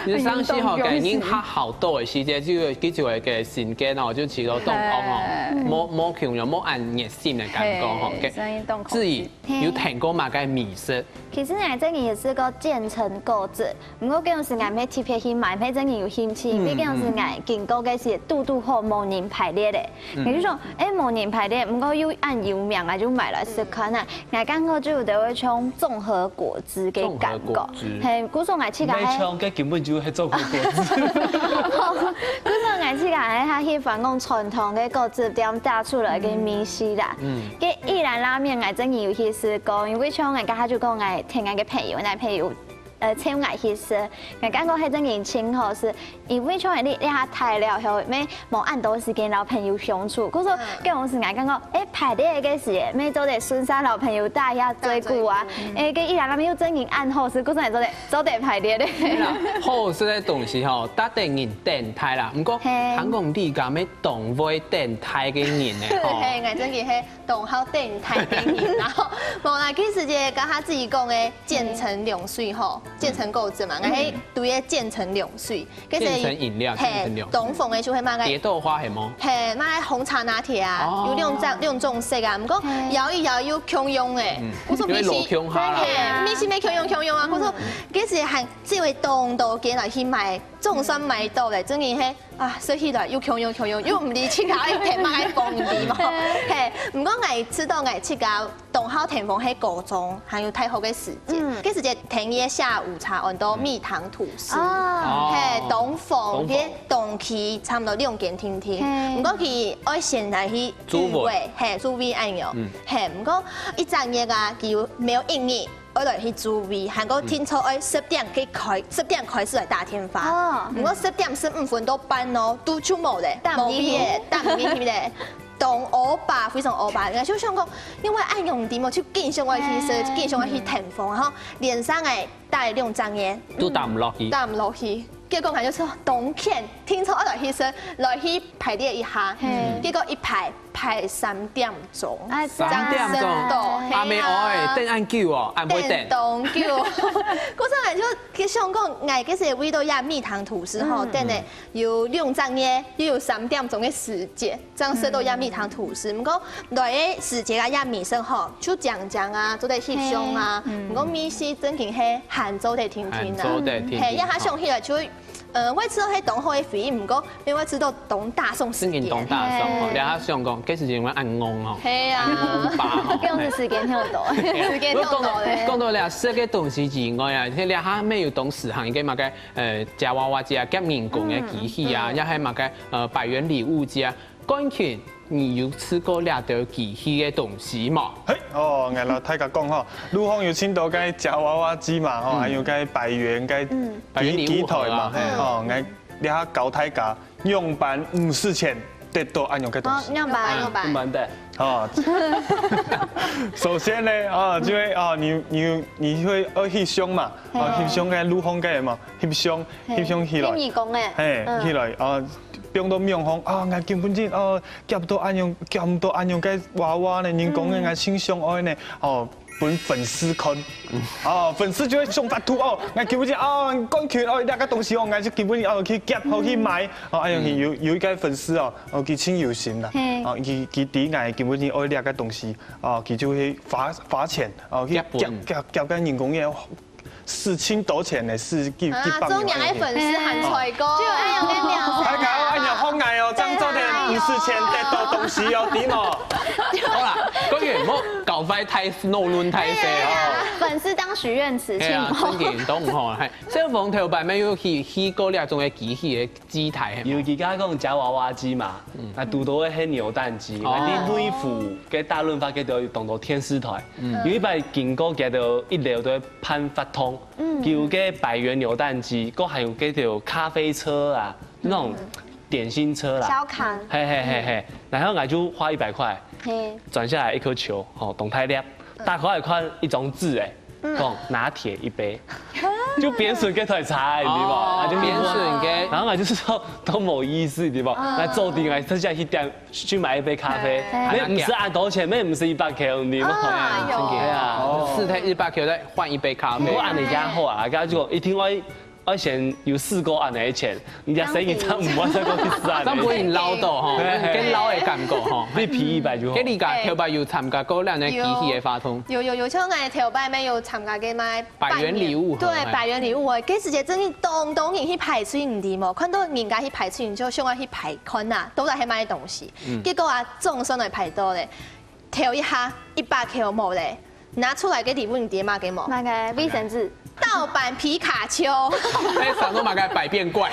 你上次吼，感應較好到个時節，就佢就會个心間吼，就試著當空吼，嘿。無無共樣，無恁熱心个感覺吼。嘿，所以當可惜。至於有添過麼个美食？其實呢，這個也係個漸層購置，毋過該種係𠊎乜特別去買，乜真个有興趣，嗯，畢竟係𠊎經過个係堵堵好無人排列个。嗯。也就是說，哎，無人排列，毋過又恁有名啊，就買來食看啊。 𠊎感覺就有兜會像綜合果汁个感覺。綜合果汁。嘿，故所𠊎自家係，你像該根本就係綜合果汁。故所𠊎自家係較喜歡講傳統个果汁店打出來个味緒啦。嗯。該一蘭拉麵𠊎真个有去食過，因為像𠊎剛才就講𠊎聽𠊎个朋友，𠊎朋友，呃，請𠊎去食，𠊎感覺係真个真好食。 因為像你這下大了後，乜無恁多時間摎朋友相處，故所，嗯。該種時𠊎感覺，哎，排列个時，乜做得順續摎朋友打一下嘴鼓啊，打嘴鼓。哎，該一蘭拉麵又真个恁好食，故所做得做得排列个。對啦，好食个東西吼，值得人等待啦。毋過，嘿。聽講你家乜當會等待个人呢，吼。嘿，𠊎真个係 當好等待个人，然後無啦，其實這个剛才自己講个漸層涼水吼，漸層果汁嘛，𠊎係對个漸層涼水，漸層飲料，嘿，漸層涼水。東風个就係賣个蝶豆花係無？嘿，賣个紅茶拿鐵啊，哦。有兩種兩種色啊，毋過搖一搖又共樣个，嗯，故所味緒，因為老共下啦。嘿，味緒乜共樣共樣啊，故所其實還只會當多間來去買，總算買到咧，真个係 啊，食起來又共樣共樣，又毋知自家愛添麼个飯，毋知無？嘿，毋過𠊎試著𠊎自家當好添飯係高中，還有大學个時節。嗯。該時節，第一个下午茶安到蜜糖吐司。哦。嘿，東風，東風。該東區差毋多兩間定定。嘿。毋過佢愛先來去預約，嘿，預約恁樣。嗯。嘿，毋過一隻月啊，佢有無一日愛來去注意，還過聽說愛十點去開，十點開始來打電話。哦。毋過十點十五分到半哦，都就無咧，打毋入去。無位咧，打毋入去咧。當烏白，非常烏白。人家就想講，因為恁樣知無，就緊想愛去食，嘿。緊想愛去聽風，然後連續个打兩隻月，都打毋落去。打毋落去。結果𠊎就說，當譴，聽說愛來去食，來去排列一下。嘿。結果一排排三點鐘。哎，三點鐘。真的，阿妹，嘿啊。哎，等恁久哦，恁會等。等當久。故所𠊎就去想講，𠊎其實為到這蜜糖吐司吼，嗯。等咧有兩隻月，又有三點鐘个時間，正食到這蜜糖吐司。毋過來个時節啊，這味緒吼，就講講啊，做得翕相啊。嘿，嗯。毋過味緒正經係還做得定定啊。還做得定定。嘿，這下想起來就會 呃，𠊎知道係當好个回憶，毋過，因為𠊎知道當打爽時間。正經當打爽吼，嘿。這下想講，該時間會恁戇吼，嘿啊。恁古巴吼。毋使時間忒多，嘿。時間忒多咧。講到，講到這食个東西之外啊，這下乜有當時行一個麼个，呃，夾娃娃機啊，夾人工个機器啊，嗯，嗯。也係麼个，呃，百元禮物機啊。 冠群，你有試過這兜機器个東西無？嘿，哦，𠊎摎大家講吼，路項有盡多該夾娃娃機嘛，吼，嗯。還有該百元該，嗯。百元禮物盒啊。機，機台嘛，嘿。哦，𠊎這下教大家仰般毋使錢得到恁樣个東西。哦，仰般。仰般。仰般得。哦。首先呢，哦，就係，哦，你，你，你會，哦，翕相嘛，哦，嘿。翕相該路項該嘛，翕相，嘿。翕相起來。翕耳公个。嘿，嗯。起來，哦，放到網項，啊，𠊎今晡日，哦， 夾到恁樣，夾到恁樣个娃娃呢，人講个，嗯。𠊎盡想愛呢，哦，分粉絲看。哦，粉絲就會想法度哦，𠊎今晡日哦，冠群哦，這個東西哦，𠊎就今晡日哦去夾，好去買。哦，哎呀，嗯。有，有一個粉絲哦，哦，佢盡有心啦。嘿。哦，佢，佢知𠊎今晡日愛這個東西，哦，佢就會花，花錢，哦，去夾分。夾，夾，夾个人工个 使盡多錢呢，使幾，啊，幾百元。做人个粉絲還衰過。就愛有面子。大家愛有好愛哦，這樣做得毋使錢得到東西哦，知無？好啦，各位莫搞壞大，鬧亂大細哦。粉絲當許願池，嘿啊，請不。正經都毋好。嘿，小鳳頭擺乜有去，去過這種个機器个機台，係無？有幾家講夾娃娃機嘛，嗯。啊，堵到个係扭蛋機，哦。啊，你內湖个大潤發該兜有當多電視台，嗯。有一擺經過該兜一樓都會辦活動， 嗯。有个百元扭蛋機，還有該兜咖啡車啊，那種點心車啦。小康。嘿，嘿，嘿，嘿。然後𠊎就花一百塊，嘿。轉下來一顆球，吼，當大粒，打開來看一張紙，哎，嗯。講拿鐵一杯，就變成該台車，你知無？哦，啊，就變成个。然後𠊎就說都無意思，你知無？嗯。來做定，來，他現在去點，去買一杯咖啡，嘿。乜毋使恁多錢，乜毋使一百塊，你知無？啊，有。對啊，哦。四台一百塊再換一杯咖啡。毋過恁樣也好啊，佢就一定愛 愛先有試過恁樣个錢，你个生意才毋會再過去試恁樣个錢。咱毋會老到吼，嘿，嘿。更老个感覺吼。你皮一擺就好。該你个頭擺有參加過恁樣个機器个活動？有，有，有，像𠊎頭擺乜有參加過買百元禮物盒，對，嘿。百元禮物盒，該時節真的當多人去排隊，你知無？看到人家去排隊，你就想要去排看啊，到底係麼个東西。嗯。結果啊，總算來排到咧，頭一下一百塊無咧，拿出來个禮物你知麼个無？買个衛生紙。 盜版皮卡丘。該上頭買个百變怪。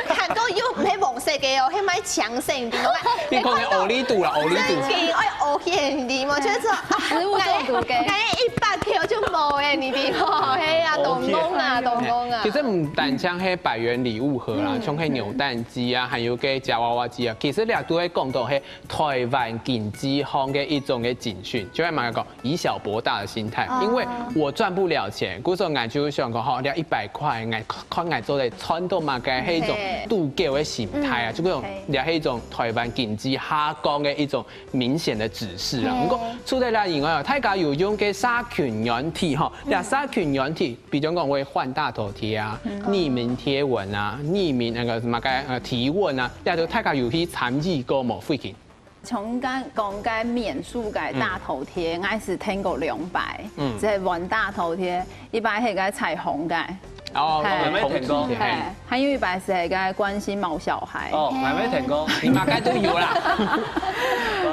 還過又毋係黃色个哦，係買青色，你知無？你講个歐力度啦，歐力度。真經，哎，OK，你知無？就是說，啊，食物中毒个。哎，一百塊就無誒，你知無？嘿啊，當戇啊，當戇啊。其實毋單淨係百元禮物盒啦，嗯。像係扭蛋機啊，還有个夾娃娃機啊，其實這都會講到係台灣經濟學个一種个精神，就係麼个講， 以小博大的心態，哦。因為我賺不了錢，故所𠊎就想講，吼，這一百塊，𠊎看，看𠊎做得賺到麼个，係一種嘿。賭狗个心態啊，嗯，就係一種，嘿。這係一種台灣經濟下降个一種明顯的指示啊。嘿。毋過，除了這以外啊，大家有用个社群軟體吼，嗯。這社群軟體，比如講會換大頭貼啊、嗯。匿名貼文啊、匿名那個麼个，呃，提問啊，這都大家有去參與過無？最近？ 像講該面書个大頭貼，嗯。𠊎係聽過兩擺，嗯。就係換大頭貼，一擺係該彩虹个，哦，嘿。𠊎乜聽過。嘿，還有一擺係該關心毛小孩。哦，𠊎乜聽過。你麼个都有啦。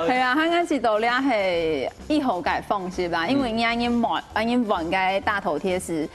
係啊，佢該時到這係一號个方式啦，因為嗯。人家換，人家換个大頭貼係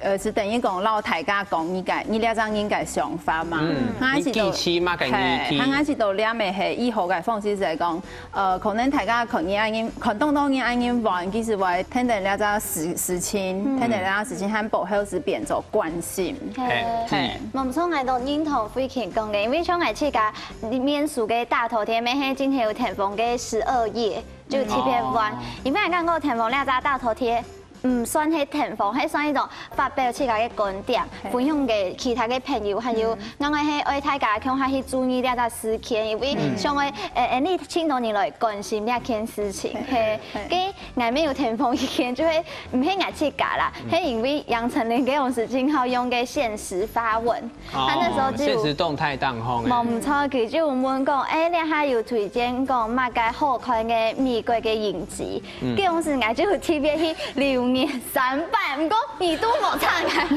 呃，係等於講摎大家講你个，你這隻人个想法嘛。嗯，佢係到，你支持麼个議題？係，佢係到這个係以後个方式係講，呃，可能大家看你恁樣，看當多人恁樣玩，其實會聽到這隻事，事情，聽到這隻事情，還背後係變做關心。係，係。無錯，𠊎都認同慧琴講个，因為像𠊎自家面書个大頭貼，乜係今天有電風个十二頁，就特別玩，因為𠊎感覺電風這隻大頭貼。 毋算係電風，係算一種發表自家个觀點，分享給其他个朋友，還有𠊎个係愛大家共下去注意這隻事件，因為想愛，呃，呃，你盡多人來關心這件事情，係，該𠊎乜有電風意見，就係毋係𠊎自家啦，係因為楊丞琳該種時節好用个限時發文，他那時候就，限時動態當紅欸。無錯，佢就問講，欸，這下有推薦講麼个好看个美國个影集， 該種時𠊎就特別去留言三百，毋過你都無差个，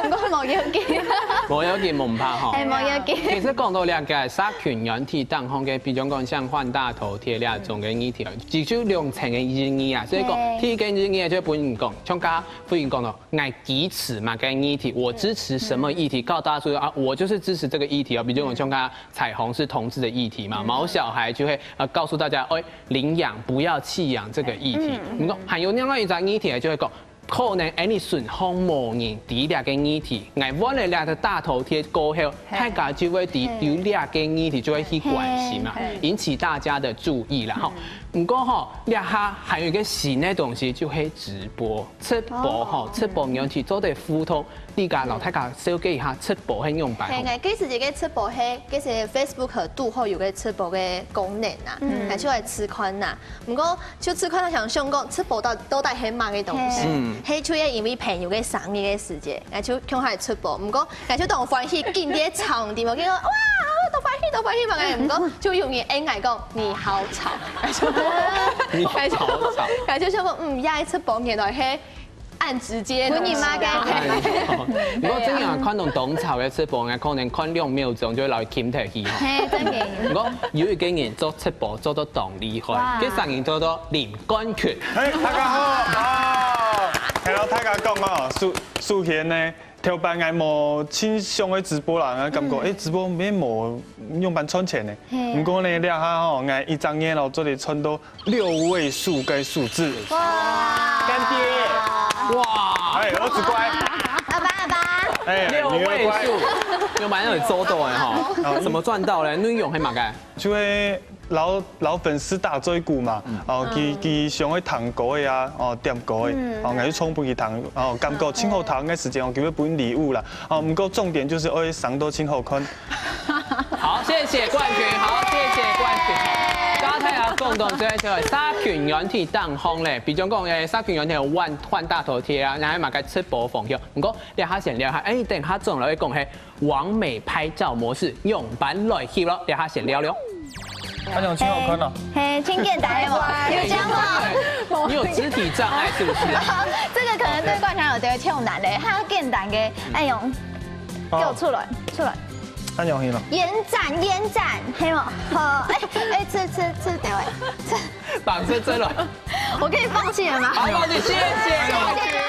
毋過無要緊。無要緊，無怕吼。係，無要緊。其實講到這个社群軟體當中个，比如講像換大頭貼這種个議題，其實有兩層个意義啊。所以講，係。第一个意義就分人講，像剛剛慧君講到，𠊎支持麼个議題，我支持什麼議題，告訴大家說啊，我就是支持這個議題啊。比如講像剛剛彩虹是同志的議題嘛，毛小孩就會呃告訴大家，哎，領養不要棄養這個議題。你看還有另外一張議題就會講，可能哎你順風無人知這個議題，𠊎換了這個大頭貼過後，大家就會知有這個議題就會去關心嘛，引起大家的注意啦吼。毋過吼，這下還有一個新的東西，就係直播，直播吼，直播軟體做得互動。 你家摎大家紹介一下直播係仰般？係，𠊎該時節个直播係，該時節Facebook堵好有个直播个功能啊，𠊎就來試看啊。毋過就試看啊，想想講直播到到底係麼个東西？係就係因為朋友个生日个時節，𠊎就共下來直播。毋過𠊎就當歡喜，緊貼場地嘛，結果哇，當歡喜，當歡喜嘛，毋過就有人應𠊎講你好吵，你好吵，𠊎就想講，嗯，這个直播原來係 恁直接个東西啊。分你罵个。哎，毋過真正看到當吵个直播，可能看兩秒鐘就會摎佢撳忒去吼。係，真个。毋過有一個人做直播做到當厲害，哇。該聲音叫做林冠群。嘿，大家好。啊，係摎大家講哦，首，首先呢，頭擺𠊎無盡想愛直播啦，𠊎感覺，嗯。哎，直播乜無仰般賺錢呢。係啊。毋過呢，這下吼，𠊎一隻月咯，做得賺到 六位數个數字。哇！乾爹！哇！哎，兒子乖。阿爸，阿爸。哎，六位數，女兒乖。有蠻有做到的哈。哦。怎麼賺到嘞？內容係麼个？就係摎，摎粉絲打嘴鼓嘛，哦，佢，佢想愛聽歌个啊，哦，點歌个，哦，𠊎就唱分佢聽，哦，感覺盡好聽个時間，哦，佢會分禮物啦，哦，毋過重點就係愛生到盡好看。 好，謝謝冠群，好，謝謝冠群。剛才啊，講到這个社群軟體當中咧，比如講，誒，社群軟體有換，換大頭貼啊，然後還有麼个直播分享。毋過，這下先聊下，誒，等下轉來會講係網美拍照模式，仰般來翕咯，這下先聊聊。阿勇，真好看哦。嘿，真簡單的嘛，有講嘛？你有肢體障礙是不是？這個可能對冠群有點困難嘞，較簡單个，阿勇。 給我出來，出來。恁樣去咯。延展，延展，係無？好，哎，哎，這，這，這，等一下，這。綁這，這了。我可以放棄了嗎？好，放棄，謝謝。謝謝。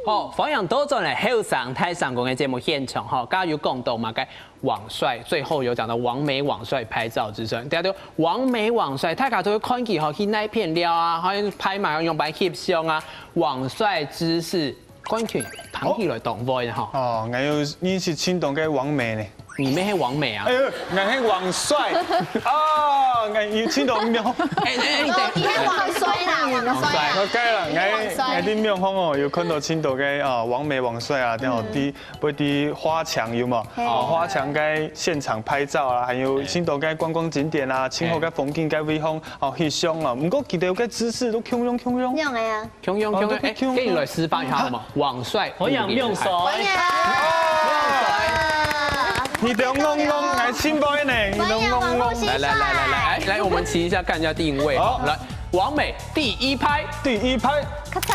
好，歡迎倒轉來後生大聲公个節目現場，吼，剛剛有講到嘛，該 網帥，最後有講到網美網帥拍照之稱。大家都網美網帥，大家都會看佢吼，去哪片尞啊，好像拍嘛，用白翕相啊，網帥知識，冠群，聽起來當會吼。哦，𠊎有認識盡多个網美呢。你乜係網美啊？哎喲，𠊎係網帥。哦，𠊎有盡多毋同。哎，哎，哎，哦，你係網帥啦，網帥啦。OK啦，你網帥。𠊎，𠊎在網紅哦，有看到盡多个，哦，網美網帥啊，然後在 會在花牆有無？嘿。哦，花牆个現場拍照啊，還有盡多个觀光景點啊，盡好个風景个地方，哦，翕相啊。毋過佢兜个姿勢都共樣共樣。共樣个啊。共樣共樣，哦，都共樣。哎，給你來示範一下好嗎？網帥，歡迎網帥。歡迎。你兜戇戇，來，先輩呢，你兜戇戇。歡迎網紅先生。來，來，來，來，來，來，我們騎一下，看一下第一位。好。來，網美第一拍。第一拍。咔嚓。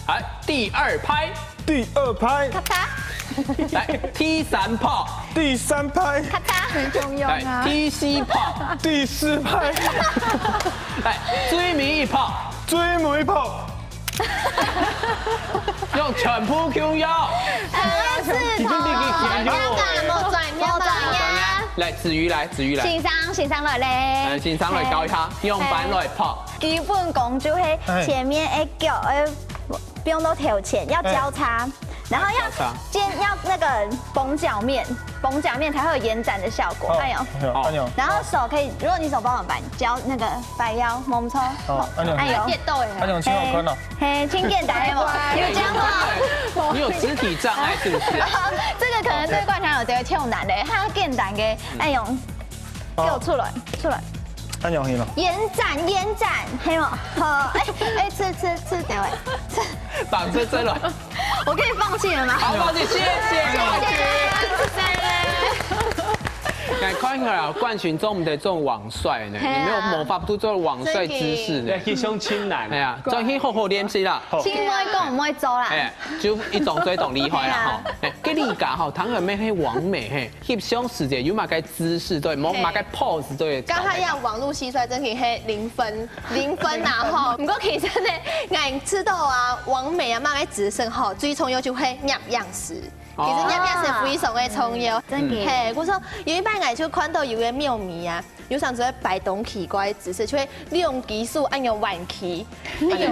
來，第二拍。 第二拍。咔嚓。來，第三炮，第三拍，咔嗒，很重要啊。來，第四炮，第四拍，來，最尾一炮，最尾一炮，用全部共樣。呃，是头，已經比你強了。無轉，無轉呀。來，子瑜來，子瑜來。先生，先生來咧。呃，先生來教一下，用板來跑。基本功就係前面一腳，呃，不用到頭前，要交叉。 然後要交叉。肩，要那個繃腳面，繃腳面才會有延展的效果。好，哎呦。好，哎呦。然後手可以，如果你手幫我扳，交那個擺腰，摸摸搓。好，哎呦。哎呦。跌倒哎。哎呦，真好看哦。嘿，真簡單的嘛，有講過。你有肢體障礙是不是？這個可能對冠強有這個困難的，他簡單的，哎呦，給我出來，出來。哎呦，嘿咯。延展，延展，嘿嘛，好，哎，哎，吃，吃，吃，等會，吃。綁車車了。 我可以放棄了嗎？好，放棄，謝謝，謝謝，謝謝。來看一下啊，冠群做毋得做網帥呢，嘿啊。你沒有模仿不出這種網帥姿勢呢。要去相親難。哎呀，專心好好練習啦。好。請問講毋會做啦？哎，就一種這種厲害啦吼。哎，跟你講吼，唐人妹嘿，網美嘿，翕相時節有麼个姿勢對，無麼个pose對。剛才要網路蟋蟀，真的嘿零分。 零分啦吼。毋過其實呢，𠊎知道啊，網美啊，麼个姿勢吼，最重要就係攝影師。其實攝影師非常个重要。真的。嘿，故所有一擺𠊎就看到有个網美啊，有常做擺當奇怪个姿勢，就係兩隻手恁樣彎曲。哎呦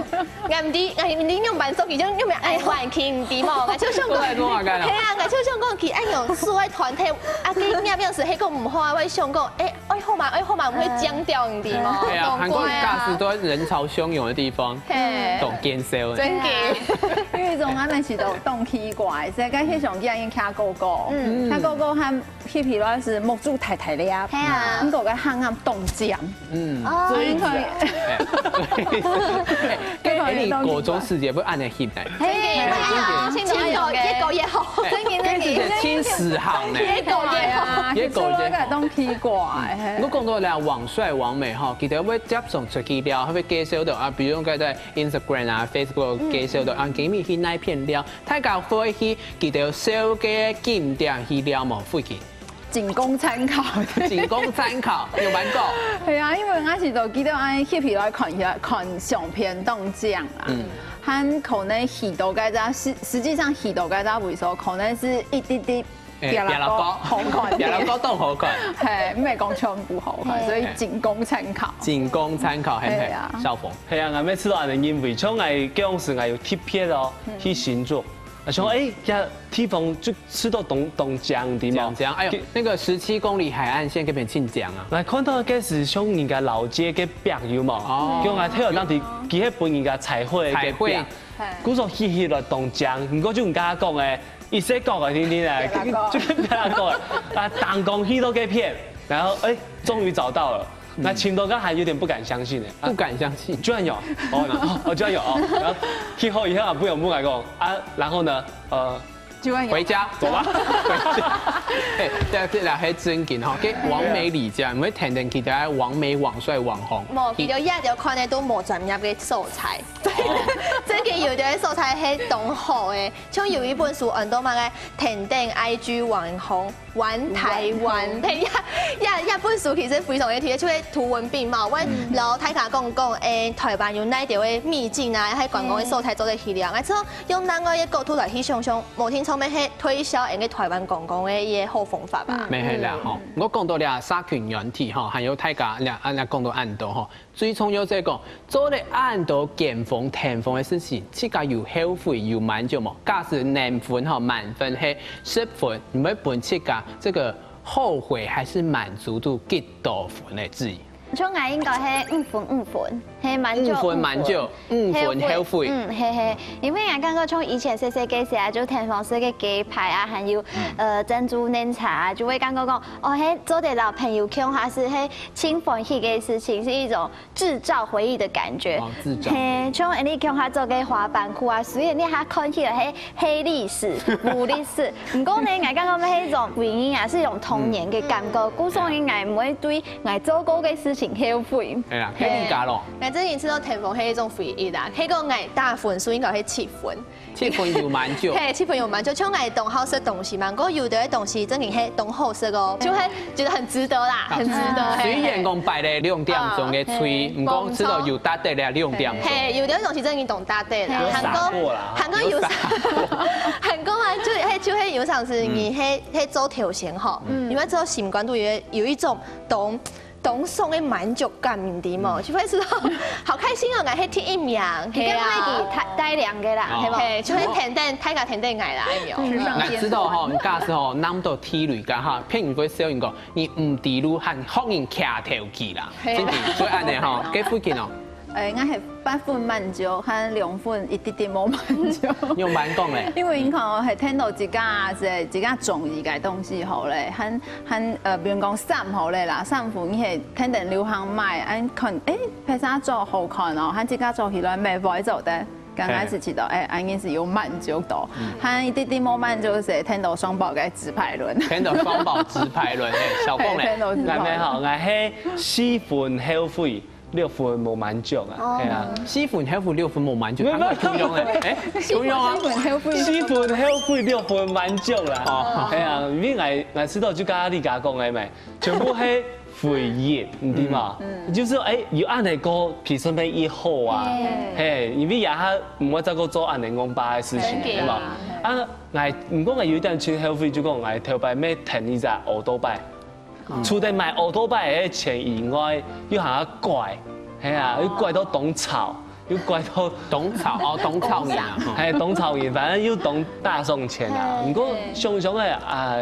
，𠊎毋知，𠊎毋知仰般做，佢就仰般愛彎曲，毋知無？𠊎就想講，做來做下个啦。嘿啊，𠊎就想講，佢恁樣手愛團體，啊，佢攝影師，係講毋好啊，𠊎想講，哎， 愛好嘛，愛好嘛，毋會僵掉，你知無？哎呀，韓國人大使都在人潮洶湧的地方，嘿。當見笑的。真的。有一種恁樣是都當奇怪，所以該翕相機應該高高，嗯。佢高高還翕起來是目珠大大粒，嘿啊。毋過該項項當靚。嗯，哦。所以可以。哎，哎，你高中時節會恁樣翕呢？嘿，真的，真的。越高越好。真的，真的。真的是真時行呢。越高越好。越高越好。這個當奇怪，嘿。 毋過講到這網帥網美吼，佢兜會接上出去尞，會介紹到啊，比如講在Instagram啊、Facebook介紹到啊，今日去哪片尞，大家會去佢兜紹介个景點去尞無？附近。僅供參考。僅供參考，有玩過？係啊，因為𠊎係都記得恁翕起來看起來，看相片當靚啦。嗯。還可能去到該隻，實，實際上去到該隻位所，可能係一滴滴 哎，壁摎角好看。壁摎角當好看。嘿，毋係講全部好看，嘿。所以僅供參考。僅供參考，嘿，嘿啊。少峰。係啊，𠊎乜試著恁樣認為，像𠊎該時𠊎有特別哦，嗯。去新竹，啊，想，嗯。哎，這地方就試著當，當靚，對無？靚靚，哎喲，該，那個十七公里海岸線該片真靚啊。𠊎看到該時像人家老街該壁有無？哦。叫𠊎退到那裡，佢係分人家彩繪个壁。彩繪。嘿。故所翕起來當靚，毋過就毋敢講誒， 一些搞个聽聽哎，別人講。就跟別人講哎，啊，當光去到該片，然後哎，終於找到了。嗯。那尋到該還有點不敢相信哎，啊，不敢相信。居然有，哦，然後，哦，居然有哦，然後去後以後啊，朋友問來講啊，然後呢，呃，居然有。回家，走吧，回家。哎，對，這倈係正經吼，該網美里佳，毋會天天去到網美、網帥、網紅。無，佢兜也就看得都無專業个素材，真个有兜素材係當好个。 像有一本書安到麼个天頂I G網紅玩台灣，嘿，這，這，這本書其實非常个特別，就係圖文並茂，會摎大家講講，誒，台灣有哪兜个秘境啊，還有觀光个所在做得去尞。啊，所以用另外一個角度來去想想，無定著乜係推銷𠊎个台灣觀光个一個好方法吧。嗯。乜係啦吼，𠊎講到這社群軟體吼，還有大家這，啊，這講到恁多吼， 最重要就係講，做了恁多見風、聽風个事情，自家有後悔、有滿足無？假使零分吼，滿分係十分，你會分自家這個後悔還係滿足度幾多分呢？子瑜。像𠊎應該係五分五分，係滿足五分。五分滿足，五分後悔。後悔，嗯，係係，因為𠊎感覺從以前細細个時啊，就聽風係个雞排啊，還有，嗯。呃，珍珠奶茶啊，就會感覺講，哦，係做得摎朋友共下係係盡歡喜个事情，係一種 製造回憶的感覺。哦，製造回憶。嘿，像𠊎俚共下做个滑板褲啊，雖然你還看起來係，係歷史、無歷史，毋過呢，𠊎感覺係一種回憶啊，係一種童年个感覺。嗯。故所呢，𠊎毋會對𠊎做過个事情後悔。係啦，該你家咯？𠊎真正試著忒風係一種回憶啦，該个𠊎打分數應該係七分。七分有滿足。係，七分有滿足，像𠊎當好食東西嘛，不過有兜个東西真正係當好食哦，就會覺得很值得啦，很值得。雖然講排了兩點鐘个隊，毋過試著有值得了兩點鐘。係，有兜个東西真正當值得啦，有賞過啦，還過有賞過，還過嘛，就係就係有賞是你係係做頭先吼，你會做心肝肚有有一種當 當爽个滿足感，你知無？就會試著好開心哦，𠊎係第一名，係啊，係帶帶領个啦，係無？係，就會天天大家天天愛啦，哎喲。𠊎試著吼，你假使吼，拿著第一个哈，別人會笑你講，你毋知路還學人騎頭去啦，真正所以恁樣吼，該附近哦。誒，𠊎係八分滿足，還兩分一滴滴無滿足。你有滿講咧？因為你看哦，係聽到自家係自家中意个東西好咧，還 還呃，比如講衫好了啦，衫褲你係天天流行買，恁看，誒，別儕著好看哦，還自家著起來乜會做得，剛開始試著，誒，恁樣係有滿足到，還一滴滴無滿足係聽到雙寶个直排輪。聽到雙寶直排輪，誒，小鳳咧，聽到直排輪。𠊎還好，𠊎係四分後悔，六分無滿足啊，係啊。四分後悔，六分無滿足，佢會共樣咧，誒，共樣啊。四分後悔，四分後悔，六分滿足啦。哦，係啊，因為𠊎𠊎試著就剛剛你講个咩， 全部係回憶，你知嘛？就是說，誒，有恁樣个，其實乜已好啊，係，因為這下毋會再過做恁樣戇巴个事情，係嘛？啊，𠊎毋過𠊎有一點盡後悔，就講𠊎頭擺乜跈一隻奧多拜，除了買奧多拜个錢以外，又還愛拐，係啊，又拐到當吵，又拐到當吵哦，當吵人啊，係當吵人，反正又當大送錢啊。毋過想想誒啊，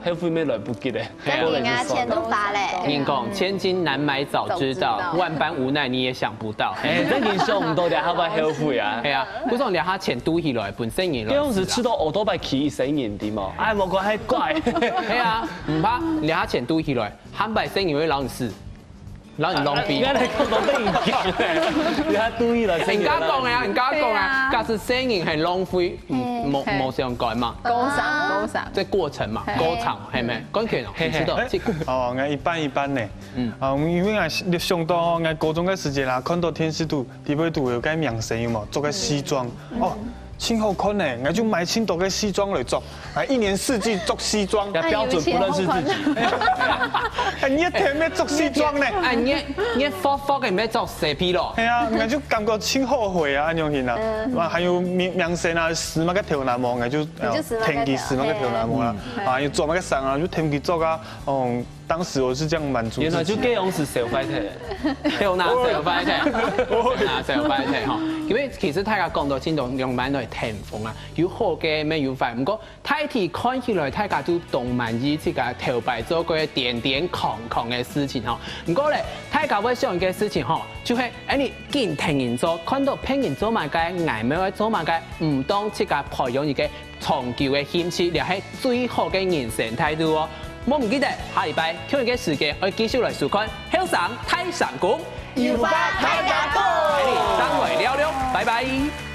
後悔乜來不及咧。真个啊，錢都花咧。人講千金難買早知道，早知道。萬般無奈你也想不到。誒，真个想毋到，這下會後悔啊。係啊，故所這下錢堵起來，本身人來。該樣時試著奧多拜騎一世人，知無？哎，莫怪還怪。係啊，毋怕，這下錢堵起來，下擺細人會摎你死，摎你浪費。你看你講到這樣講，你還堵起來，人家講个啊，人家講啊，假使細人很浪費，嗯，無無相干嘛。高尚，高尚。這過程嘛，高尚。 係咩？講起來，你試著這个。哦，𠊎一半一半呢。嗯。啊，因為𠊎想到哦，𠊎高中个時節啦，看到電視肚，裡背肚有个明星有無，著个西裝，哦，盡好看呢，𠊎就買盡多个西裝來著，啊，一年四季著西裝。也標準不認識自己。哎，你一天乜著西裝呢？哎，你你服服个乜著西皮咯？係啊，𠊎就感覺盡後悔啊，恁樣形啊。哇，還有明明星啊，梳麼个頭那毛，𠊎就 你就梳麼个頭，天氣梳麼个頭那毛啦，啊，又著麼个衫啊，就天氣著啊，哦，當時我是這樣滿足自己。原來就這樣是小壞蛋。對，拿小壞蛋，拿小壞蛋吼。因為其實大家講到盡多浪漫个地方啊，有好个，乜有壞。毋過大體看起來，大家都當滿意自家頭擺做過个點點空空个事情吼。毋過咧，大家會想一个事情吼，就係，哎，你緊聽人做，看到別人做麼个，𠊎乜愛做麼个，毋當自家培養一个 長久个興趣，這係最好个人生態度哦。莫毋記得，下禮拜同一个時間愛繼續來收看《後生大聲公》，有話大家講。哎，等會聊聊，拜拜。